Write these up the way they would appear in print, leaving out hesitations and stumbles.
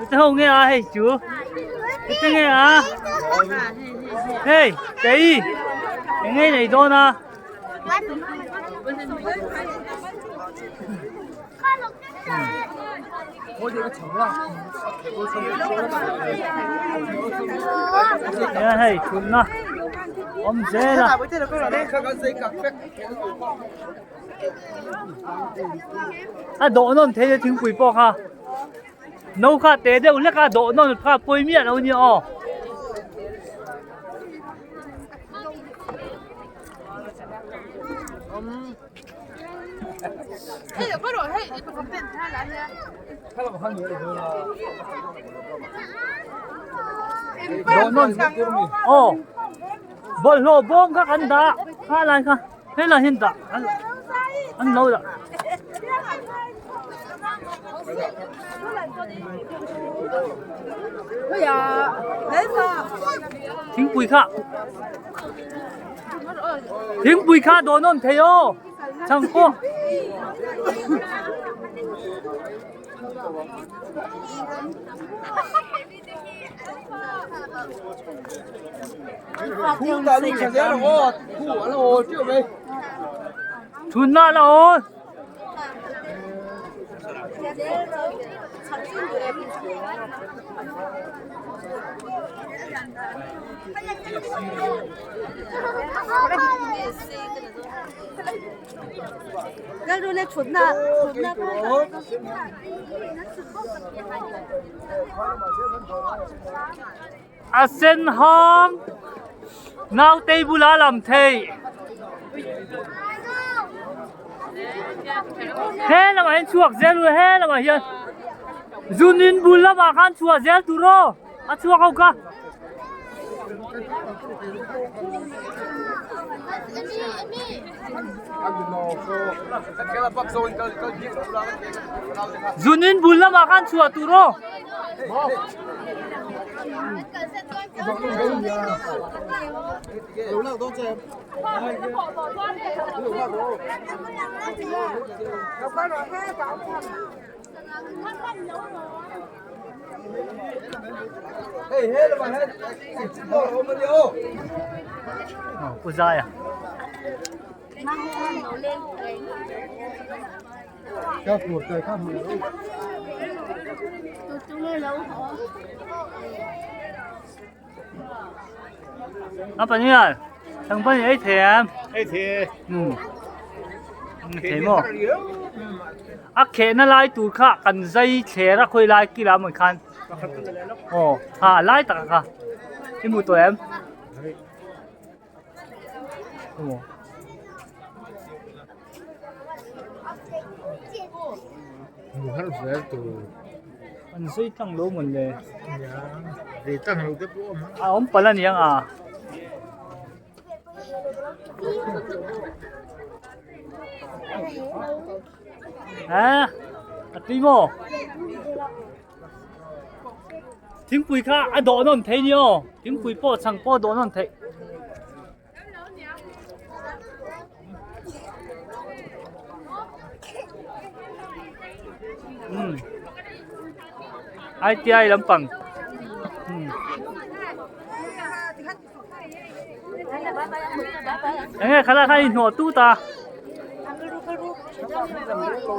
Te ho nge a hei chu te nge a hei tei eng nge nei dawn a hei thutna awm zel a. A dawh nawn thei le thingpui pawh kha no kha te deuh hlek a dawh nawn kha pawi miah lo nia aw. Dawh nawn aw bawlhhlawh bawm kha kan dah kha lai kha. Helai hian dah an lo dah. Thingpui kha Thingpui kha dawn awm thei aw chang pawh. Chhun la la aw. A sen hang naute bula lam thei he lamah hian chhuak zel ru he lamah hian zunin bul lamah khan chhuah zel tur aw a chhuak ho kha. Zunin bul lamah khan chhuah tur aw. Pu Zaia. A panial thang pan ei thei em? Ei thei. Um. Thei maw? A khehna lai tur kha kan zai thler a khawi lai kila mawi khan. Aw, ha lai tak kha. I hmu tawh em? Aw. Hmu har zel tur. An zai tlang lo mawn le. Zai tlang lo te pawh a awm a. A awm palh a niang a. A a tui maw? Thingpui kha a dawh nawn thei ni aw. Thingpui pawh chhang pawh a dawh nawn theih. Um ITI lampang um enge khala kha inhnawh tut a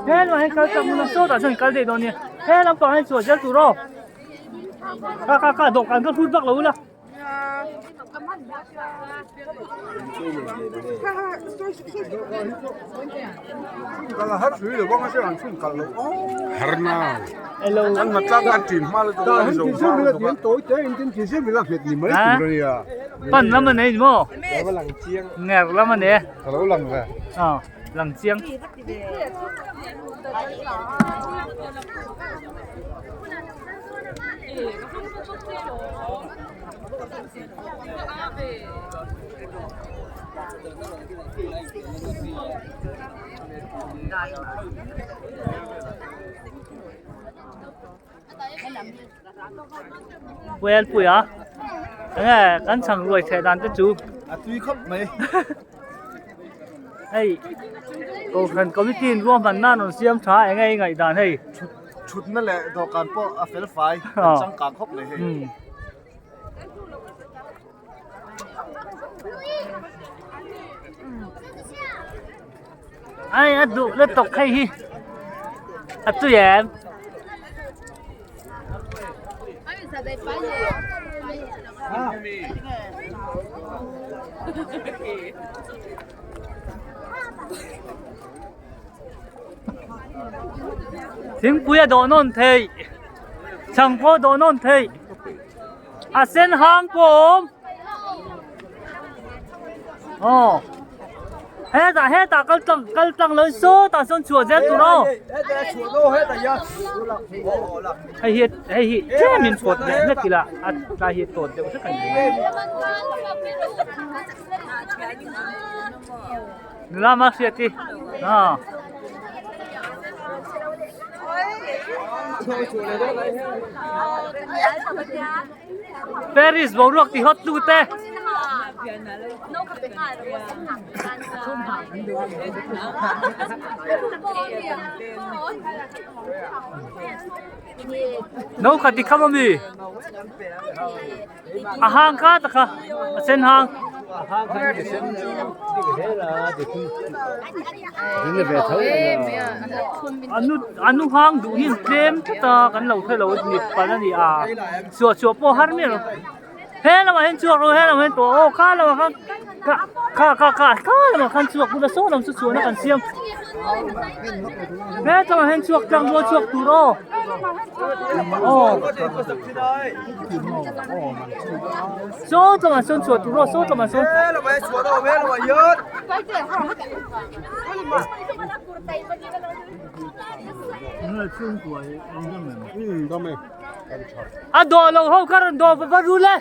he lamah hian kal chak hmun a sawtah chuan kal daih dawn nia he lampang ah hian chhuah zel tur aw kha kha kha dawhkan kha hrut vak lo ula. Pan lam a nei ni maw? Nger lam a nei. Aw lang chiang. Puel pui a enge kan chhang ruai chheh dan te chu a tui khawp mai hei. Kohhran committee in ruahman nan rawn siam tha eng nge i ngaihdan hei? Thutna leh dawhkan pawh a fel fai a changkang khawp mai hei. Ai a duh lutuk hei hi a tui em? Thingpui a dawh nawn theih chhang pawh a dawh nawn theih a sen hang pawh a awm aw hetah hetah kal tlang kal tlang lo in sawtah sawn chhuah zel tur aw hei hi hei hi tlem in pawt leh hlek ila a tlai hi a tawt deuh hlek a ni. Nula mak hriat hi aw. Paris boruak ti hawt tu te. No kha ti kham ami. A hang kha tak kha a sen hang. Anu hang duh hi an tlem tlat a kan lo hre lo ni palh a ni a chhuah chhuah pawh har miah lo he lamah hian chhuak rawh he lamah hian tawh aw kha lamah khan kha kha kha kha kha lamah khan chhuak bula saw lam chu chhuahna kan siam he tlangah hian chhuak tlang rual chhuak tur aw aw. Saw tlangah sawn chhuah tur aw saw tlangah sawn. A dawh lo ho kha rawn dawh va va rul e.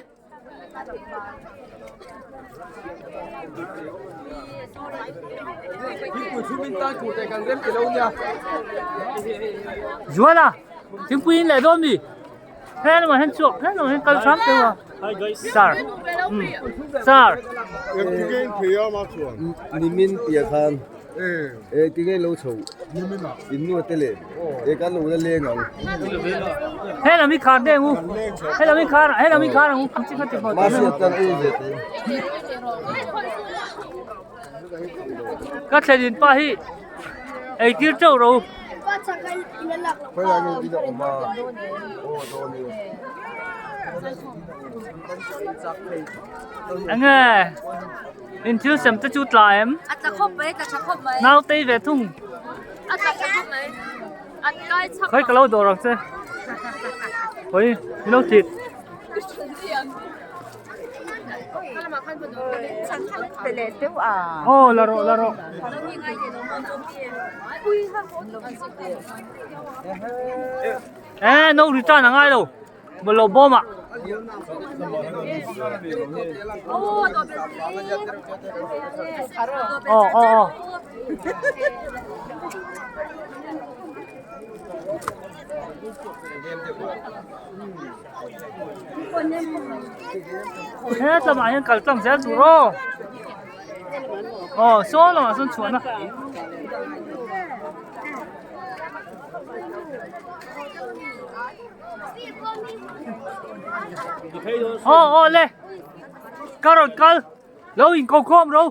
Zuala thingpui in leh dawn mi. He lamah hian chhuak he lamah hian kal hram teuh a. Sir. Sir. Nimin piah khan e tinge lo chho in nu te leh e kan lo la leng ang. He lam hi khar deng u. He lam hi khar he lam hi khar ang u. Chi kha ti pawh. Ma siat tan u ve te. Ka thlenin pa hi eitir teuh ro. Enge in thil sem te chu tla em? A tla khawp mai, tla tha khawp mai. Nau tei ve thung. A tla tha khawp mai. A kai chak. Khawi ka lo dawr ang che. Khawi mi lo thit. Aw la rawh la rawh. Eh no return a ngai lo bawlhhlawh bawm ah. Aw aw aw. Hetlama hian kal tlang zel tur aw aw saw lamah sawn chhuahna aw aw le ka rawn kal lo inko khawm ro.